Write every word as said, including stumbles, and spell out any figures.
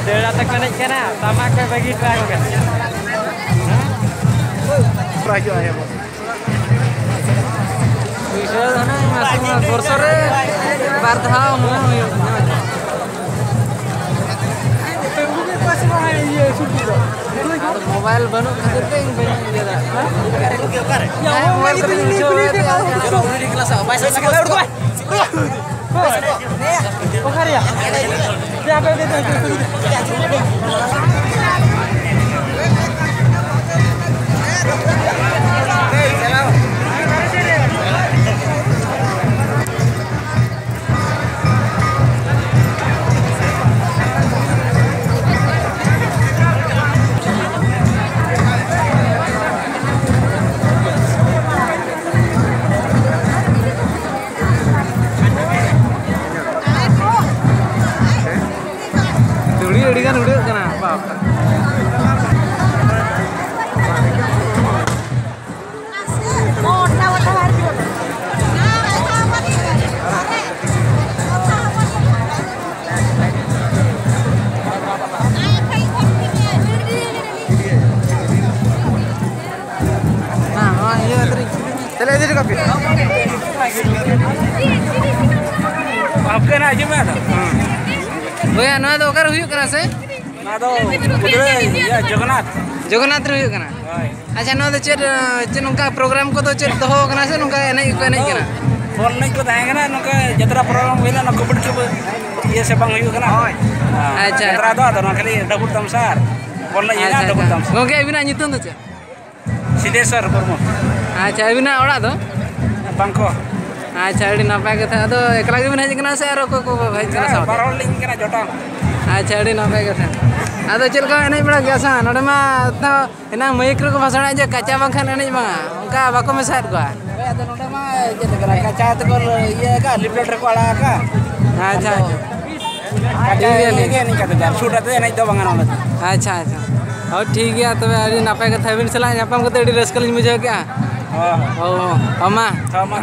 ᱫᱟᱹᱲ ᱟᱛᱮ ᱠᱚ ᱮᱱᱮᱡ ᱠᱟᱱᱟ, ᱴᱟᱢᱟᱠ ᱠᱚ ᱵᱟᱹᱜᱤ ᱦᱚᱴᱚ ᱟᱠᱚ ᱠᱟᱱᱟ᱾ ᱯᱩᱭᱥᱟᱹ ᱫᱚ ᱦᱟᱱᱮ ᱢᱟᱥᱮ ᱢᱟᱥ ᱵᱚᱨᱥᱚ ᱨᱮ ᱵᱟᱨ ᱫᱷᱟᱣ ᱢᱚᱱᱮ ᱦᱩᱭᱩᱜ ᱠᱟᱱᱟ᱾ ᱟᱫᱚ ᱢᱳᱵᱟᱭᱤᱞ ᱵᱟᱹᱱᱩᱜ ᱠᱷᱟᱹᱛᱤᱨ ᱛᱮ ᱤᱧ ᱵᱟᱹᱧ ᱤᱭᱟᱹ ᱫᱟᱲᱮᱭᱟᱜ ᱠᱟᱱᱟ᱾ ᱦᱮᱸ, ᱢᱳᱵᱟᱭᱤᱞ ᱠᱟᱛᱮ ᱤᱧ ᱵᱩᱡᱷᱟᱹᱣ ᱵᱟᱲᱟᱭᱟ᱾ ᱚᱠᱟᱨᱮᱭᱟ? ᱫᱷᱩᱲᱤ ᱟᱹᱰᱤ ᱜᱟᱱ ᱩᱰᱟᱹᱜ ᱠᱟᱱᱟ, ᱵᱟᱯ ᱨᱮ᱾ ᱦᱮᱸ, ᱱᱚᱣᱟ ᱤᱭᱟᱹ ᱠᱟᱛᱮ ᱪᱟᱞᱟᱜ ᱤᱫᱤ ᱦᱚᱴᱚ ᱠᱟᱜ ᱯᱮ᱾ ᱟᱯᱮ ᱱᱟᱜ ᱦᱤᱡᱩᱜ ᱢᱮ ᱟᱫᱚ᱾ ᱵᱚᱭᱦᱟ, ᱱᱚᱣᱟ ᱫᱚ ᱚᱠᱟᱨᱮ ᱦᱩᱭᱩᱜ ᱠᱟᱱᱟ ᱥᱮ? ᱱᱚᱣᱟ ᱫᱚ ᱜᱤᱫᱽᱨᱟᱹ, ᱤᱭᱟᱹ, ᱡᱚᱜᱚᱱᱱᱟᱛᱷ᱾ ᱡᱚᱜᱚᱱᱱᱟᱛᱷ ᱨᱮ ᱦᱩᱭᱩᱜ ᱠᱟᱱᱟ? ᱦᱳᱭ᱾ ᱟᱪᱪᱷᱟ, ᱱᱚᱣᱟ ᱫᱚ ᱪᱮᱫ, ᱪᱮᱫ ᱱᱚᱝᱠᱟ ᱯᱨᱳᱜᱨᱟᱢ ᱠᱚᱫᱚ ᱪᱮᱫ ᱫᱚᱦᱚ ᱠᱟᱱᱟ ᱥᱮ ᱱᱚᱝᱠᱟ ᱮᱱᱮᱡ ᱜᱮᱠᱚ ᱮᱱᱮᱡ ᱠᱟᱱᱟ? ᱵᱚᱞ ᱮᱱᱮᱡ ᱠᱚ ᱛᱟᱦᱮᱸ ᱠᱟᱱᱟ, ᱱᱚᱝᱠᱟ ᱡᱟᱛᱨᱟ ᱯᱨᱳᱜᱨᱟᱢ ᱦᱩᱭᱱᱟ, ᱱᱚᱣᱟ ᱠᱚᱢᱤᱴᱤ ᱠᱚ ᱤᱭᱟᱹ ᱥᱮ ᱵᱟᱝ ᱦᱩᱭᱩᱜ ᱠᱟᱱᱟ? ᱦᱳᱭ᱾ ᱟᱪᱪᱷᱟ, ᱡᱟᱛᱨᱟ ᱟᱪᱪᱷᱟ᱾ ᱫᱚ ᱟᱫᱚ ᱱᱚᱣᱟ ᱠᱷᱟᱹᱞᱤ ᱰᱟᱹᱵᱩᱨ ᱛᱟᱢᱥᱟ ᱟᱨ ᱵᱚᱞ ᱮᱱᱮᱡ ᱦᱩᱭᱱᱟ, ᱟᱪᱪᱷᱟ, ᱰᱟᱹᱵᱩᱨ ᱟᱪᱪᱷᱟ᱾ ᱛᱟᱢᱥᱟ᱾ ᱜᱚᱝᱠᱮ, ᱟᱹᱵᱤᱱᱟᱜ ᱧᱩᱛᱩᱢ ᱫᱚ ᱪᱮᱫ? ᱥᱤᱫᱷᱮᱥᱥᱚᱨ ᱢᱩᱨᱢᱩ᱾ ᱟᱪᱪᱷᱟ, ᱟᱹᱵᱤᱱᱟᱜ ᱚᱲᱟᱜ ᱫᱚ? ᱵᱟᱝᱠᱚ᱾ ᱟᱪᱪᱷᱟ, ᱟᱹᱰᱤ ᱱᱟᱯᱟᱭ ᱠᱟᱛᱷᱟ᱾ ᱟᱫᱚ ᱮᱠᱞᱟ ᱜᱮᱵᱤᱱ ᱦᱮᱡ ᱟᱠᱟᱱᱟ ᱥᱮ ᱟᱨᱚ ᱚᱠᱚᱭ ᱠᱚ ᱦᱮᱡ ᱟᱠᱟᱱᱟ ᱦᱮᱸ, ᱥᱟᱶᱛᱮ? ᱵᱟᱨ ᱦᱚᱲ ᱞᱤᱧ ᱠᱟᱱᱟ, ᱡᱚᱴᱟᱣ᱾ ᱟᱪᱪᱷᱟ, ᱟᱹᱰᱤ ᱱᱟᱯᱟᱭ ᱠᱟᱛᱷᱟ᱾ ᱟᱫᱚ ᱪᱮᱫ ᱞᱮᱠᱟ ᱮᱱᱮᱡ ᱵᱟᱲᱟ ᱜᱮᱭᱟ ᱥᱮ ᱵᱟᱝ? ᱱᱚᱰᱮ ᱢᱟ ᱮᱱᱟᱝ ᱢᱟᱹᱭᱤᱠ ᱨᱮᱠᱚ ᱵᱷᱟᱥᱟᱲᱮᱫ ᱡᱮ ᱠᱟᱪᱟ ᱵᱟᱝᱠᱷᱟᱱ ᱮᱱᱮᱡ ᱵᱟᱝᱟ, ᱚᱱᱠᱟ ᱵᱟᱠᱚ ᱢᱮᱥᱟᱭᱮᱫ ᱠᱚᱣᱟ᱾ ᱦᱳᱭ, ᱟᱫᱚ ᱱᱚᱰᱮ ᱢᱟ ᱪᱮᱫ ᱞᱮᱠᱟ ᱠᱟᱪᱟ ᱛᱮᱠᱚ ᱤᱭᱟᱹ ᱟᱠᱟᱫ, ᱞᱤᱯᱞᱮᱴ ᱨᱮᱠᱚ ᱟᱲᱟᱜ ᱟᱠᱟᱫ᱾ ᱟᱪᱪᱷᱟ, ᱟᱫᱚ ᱟᱪᱪᱷᱟ᱾ ᱠᱟᱹᱴᱤᱡ ᱴᱷᱤᱠ ᱜᱮᱭᱟ, ᱮᱱᱮᱡ ᱴᱷᱤᱠ᱾ ᱜᱮ ᱮᱱᱮᱡ ᱠᱟᱛᱮ ᱫᱚ, ᱥᱩᱴ ᱟᱛᱮ ᱮᱱᱮᱡ ᱫᱚ ᱵᱟᱝ ᱜᱟᱱᱚᱜᱼᱟ ᱚᱸᱰᱮ ᱫᱚ᱾ ᱟᱪᱪᱷᱟ, ᱟᱪᱪᱷᱟ᱾ ᱦᱳᱭ, ᱴᱷᱤᱠ ᱜᱮᱭᱟ ᱛᱚᱵᱮ, ᱟᱹᱰᱤ ᱱᱟᱯᱟᱭ ᱠᱟᱛᱷᱟ, ᱟᱹᱵᱤᱱ ᱥᱟᱞᱟᱜ ᱧᱟᱯᱟᱢ ᱠᱟᱛᱮ ᱟᱹᱰᱤ ᱨᱟᱹᱥᱠᱟᱹ ᱞᱤᱧ ᱵᱩᱡᱷᱟᱹᱣ ᱠᱮᱜᱼᱟ᱾ ᱦᱚᱸ᱾ ᱦᱳᱭ, ᱦᱳᱭ, ᱢᱟ᱾ ᱦᱚᱸ, ᱢᱟ᱾